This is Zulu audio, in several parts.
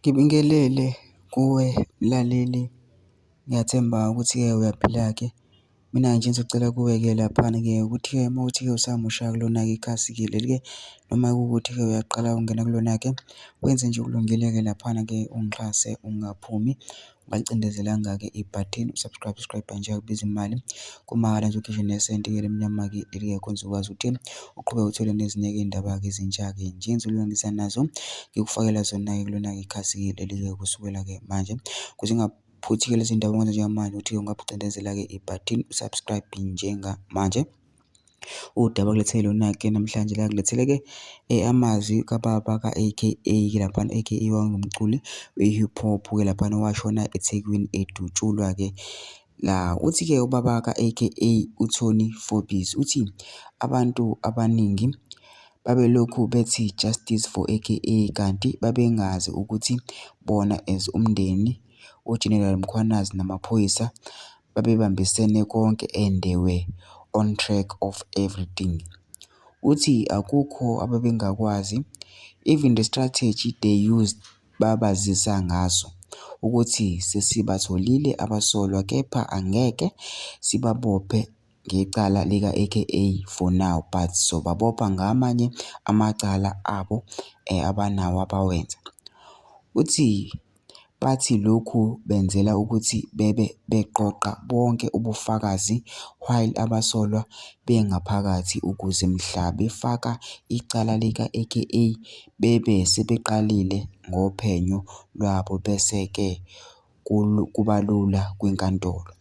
Ngibingelele kuwe mlaleli, ngiyathemba ukuthi-ke uyaphila-ke. Mina nje engizocela kuwe-ke laphana-ke ukuthi-ke uma kuwukuthi-ke usamusha kulona-ke ikhasi-ke leli-ke noma kuwukuthi-ke uyaqala ukungena kulona-ke, wenze nje okulungile-ke laphana-ke ungixhase ungaphumi ungalicindezelanga-ke ibhathini u-subscribe, subscribe nje akubizi imali, kumahhala nje ukhishwe nesenti-ke elimnyama-ke leli-ke khona uzokwazi ukuthi uqhubeke uthole nezinye-ke iy'ndaba-ke ezintsha-ke nje nazo ngikufakela zona-ke kulona-ke ikhasi-ke leli-ke kusukela-ke manje ukuze ungaphuthi-ke lezi ndaba okwenza njengamanje ukuthi ungabucindezela-ke ibhathini u-subscribe njengamanje. Udaba okulethele lona-ke namhlanje la ngilethele-ke amazwi kababa ka-AKA-ke laphana, AKA wayengumculi we-hip hop-ke laphana owashona eThekwini edutshulwa-ke la. Uthi-ke ubaba ka-AKA uTony Forbes uthi abantu abaningi babelokhu bethi justice for AKA kanti babengazi ukuthi bona as umndeni, uGeneral Mkhwanazi namaphoyisa babebambisene konke and they were on track of everything. Uthi akukho ababengakwazi, even the strategy they used babazisa ngaso, ukuthi sesibatholile abasolwa kepha angeke sibabophe ngecala lika-AKA for now but sobabopha ngamanye amacala abo abanawo abawenza. Uthi bathi lokhu benzela ukuthi bebe beqoqa bonke ubufakazi while abasolwa bengaphakathi ukuze mhla befaka icala lika-AKA bebe sebeqalile ngophenyo lwabo bese-ke kubalula kwinkantolo.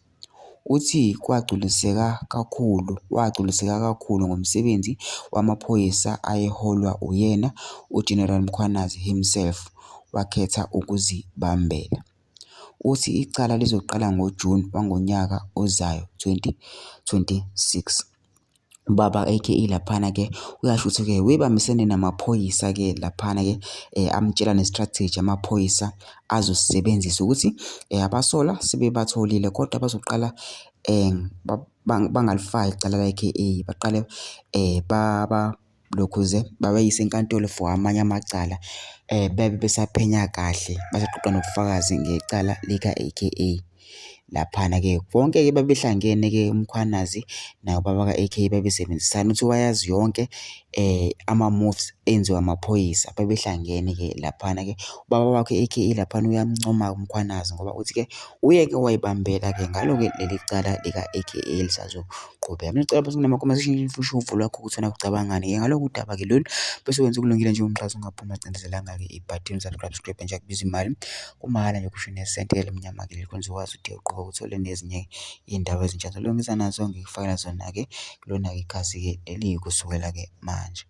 Uthi kwagculiseka kakhulu, wagculiseka kakhulu ngomsebenzi wamaphoyisa ayeholwa uyena uGeneral Mkhwanazi himself, wakhetha ukuzibambela. Uthi icala lizoqala ngoJuni wangonyaka ozayo 2026. Ubaba AKA laphana-ke uyasho ukuthi-ke webambisene namaphoyisa-ke laphana-ke amtshela ne-strategy amaphoyisa azosisebenzisa ukuthi abasolwa sebebatholile kodwa bazoqala bangalifaki icala la-AKA baqale balokhuze babayise enkantolo for amanye amacala bebe besaphenya kahle basaqoqa nobufakazi ngecala lika-AKA laphana-ke. Bonke-ke babehlangene-ke uMkhwanazi naye ubaba ka-AKA babesebenzisana uthi wayazi yonke ama-moves enziwa amaphoyisa babehlangene-ke laphana-ke. Ubaba wakhe AKA laphana uyamncoma uMkhwanazi ngoba uthi-ke uye-ke wayibambela-ke ngalo-ke leli cala lika-AKA lisazoqhubeka. Mina ngicela bese kunama-comment section usho uvo lwakho ukuthi wena ucabangani-ke ngalokhu udaba-ke lolu bese wenza okulungile nje umxhaso ungaphumi acindezelanga-ke ibhathini subscribe nje akubizi imali kumahhala nje kusho nesenti elimnyama-ke leli khona uzokwazi ukuthi uqhubeke uthole nezinye iy'ndaba ezintsha zolungisa nazo ngikufakela zona-ke kulona-ke ikhasi-ke leli kusukela-ke manje.